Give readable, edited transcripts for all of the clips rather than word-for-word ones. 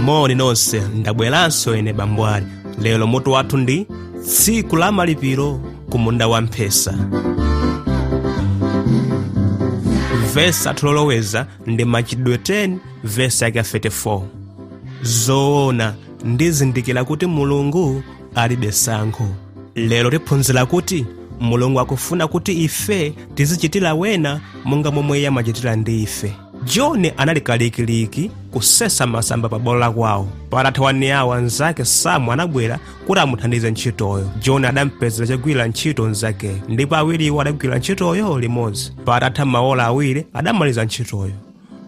Moni nonse, ndabweranso ine Bambwali. Lero mutu wathu ndi tsiku la malipiro ku munda wamphesa. Vesi athu loloweza ndi Machitidwe 10 vesi yake 34. Zoona, ndizindikira kuti Mulungu alibe sankho. Lero tiphunzira kuti Mulungu akufuna kuti ife tizichitira wena monga momwe iye amachitira ndi ife. John anali kalikiliki kusesa masamba pa bwalo la kwawo. Patatha 1 hour anzake Sam anabwera kuti amuthandize ntchitoyo. John adampezera chogwira ntchito mnzakeyo ndipo awiriwo adagwira ntchitoyo limodzi. Patatha maola awiri adamaliza ntchitoyo.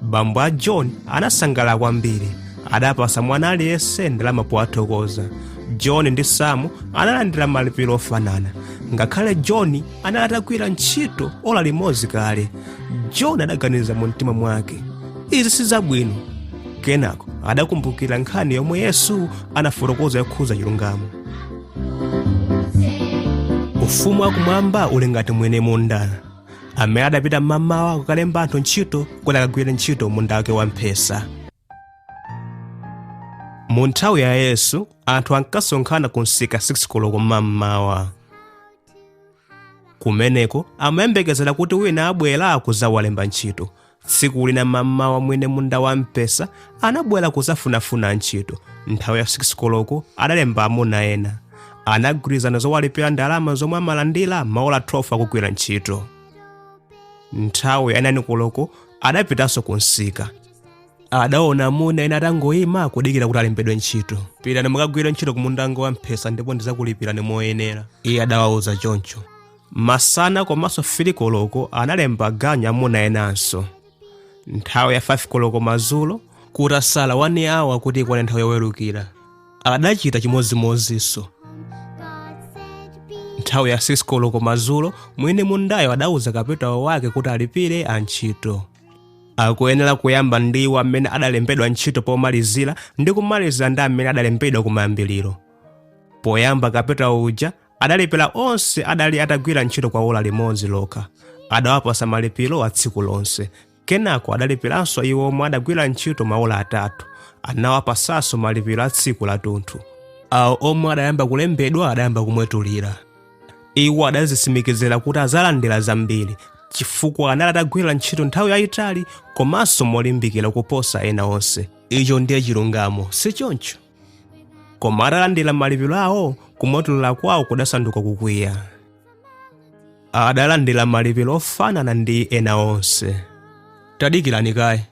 Bambo a John anasangalala kwambiri. Adapasa mwana aliyense ndalama powathokoza. John ndi Sam analandira malipiro ofanana. Ngakhale John anali atagwira ntchito ola limodzi kale. John adaganiza mu mtima mwake, izi si zabwino. Kenako adakumbukira nkhani yomwe Yesu anafotokoza yokhudza chilungamo. Ufumu wakumwamba uli ngati mwene munda amene adapita mmamawa kukalemba anthu ntchito kuti akagwire ntchito munda wake wamphesa. Mu nthawi ya Yesu, anthu ankasonkhana ku msika 6 koloko mmamawa. Kumeneko amayembekezera kuti wina abwera kudzawalemba ntchito. Tsiku lina mmamawa mwine munda wamphesa anabwera kudzafunafuna ntchito. Nthawi ya 6 koloko adalemba amuna ena. Anagwirizana zowalipira ndalama zomwe amalandira maola 12 akugwira ntchito. Nthawi ya 9 koloko adapitanso ku msika. Adaona amuna ena atangoyima kudikira kuti alembedwe ntchito. Pitani mukagwire ntchito ku munda wanga wamphesa ndipo ndidzakulipirani moyenera, iye adawawuza choncho. Masana komanso 3 koloko analemba ganyu amuna enanso. Nthawi ya 5 koloko madzulo, kutasala 1 hour kuti ikwane nthawi yowerukira, adachita chimodzimodzinso. Nthawi ya 6 koloko madzulo, mwini mundayo adawuza kapitawo wake kuti alipire antchito. Akuyenera kuyamba ndi iwo amene adalembedwa ntchito pomalizira ndi kumalizira ndi amene adalembedwa kumayambiriro. Poyamba kapitawo uja adalipira onse adali atagwira ntchito kwa ola limodzi lokha. Adawapasa malipiro a tsiku lonse. Kenako adalipiranso iwo omwe adagwira ntchito maola atatu. Anawapasanso malipiro a tsiku lathunthu. Awo omwe adayamba kulembedwa adayamba kumwetulira. Iwo adazitsimikizira kuti adzalandira zambiri chifukwa anali atagwira ntchito nthawi yayitali komanso molimbikira kuposa ena onse. Icho ndiye chilungamo, si choncho? Koma atalandira malipiro awo, kumwetulira kwawo kudasanduka kukwiya. Adalandira malipiro ofanana ndi ena onse. Tadikirani kaye,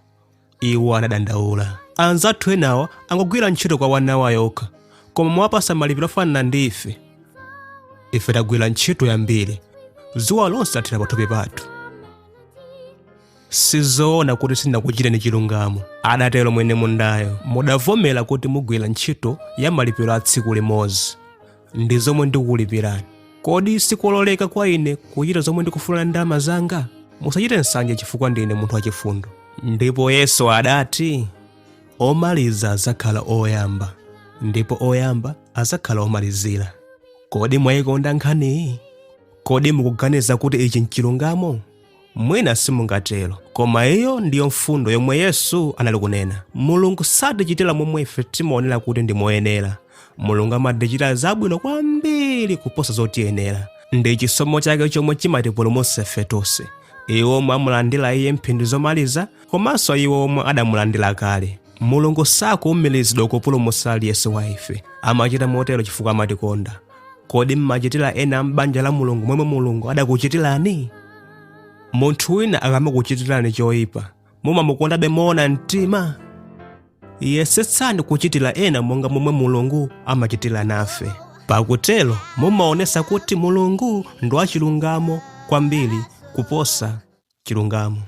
iwo anadandaula. Anzathu enawa angogwira ntchito kwa 1 hour yokha, koma mwawapasa malipiro ofanana ndi ife. Ife tagwira ntchito yambiri, dzuwa lonse lathera pathupi pathu. Sizoona kuti sindinakuchiteni chilungamo, adatero mwene mundayo. Mudavomera kuti mugwira ntchito ya malipiro a tsiku limodzi. Ndi zomwe ndikukulipirani. Kodi sikololeka kwa ine kuchita zomwe ndikufuna ndi ndalama zanga? Musachite nsanje chifukwa ndine munthu wachifundo. Ndipo Yesu adati, omaliza adzakhala oyamba, ndipo oyamba adzakhala omalizira. Kodi mwayikonda nkhaniyi? Kodi mukuganiza kuti ichi nchilungamo? Mwina simungatero, koma iyo ndiyo mfundo yomwe Yesu anali kunena. Mulungu satichitira momwe ife timaonera kuti ndi moyenera. Mulungu amatichitira zabwino kwambiri kuposa zotiyenera. Ndi chisomo chake chomwe chimatipulumutsa ife tonse, iwo omwe amulandira Iye mphindi zomaliza komanso iwo omwe adamulandira kale. Mulungu sakuumirizidwa kupulumutsa aliyense wa ife. Amachita motero chifukwa amatikonda. Kodi mmachitira ena a m'banja la Mulungu momwe Mulungu adakuchitirani? Munthu wina akamakuchitirani choyipa, mumamukondabe moona mtima? Yesetsani kuchitira ena monga momwe Mulungu amachitira nafe. Pakutero mumaonetsa kuti Mulungu ndi wachilungamo kwambiri kuposa chilungamo.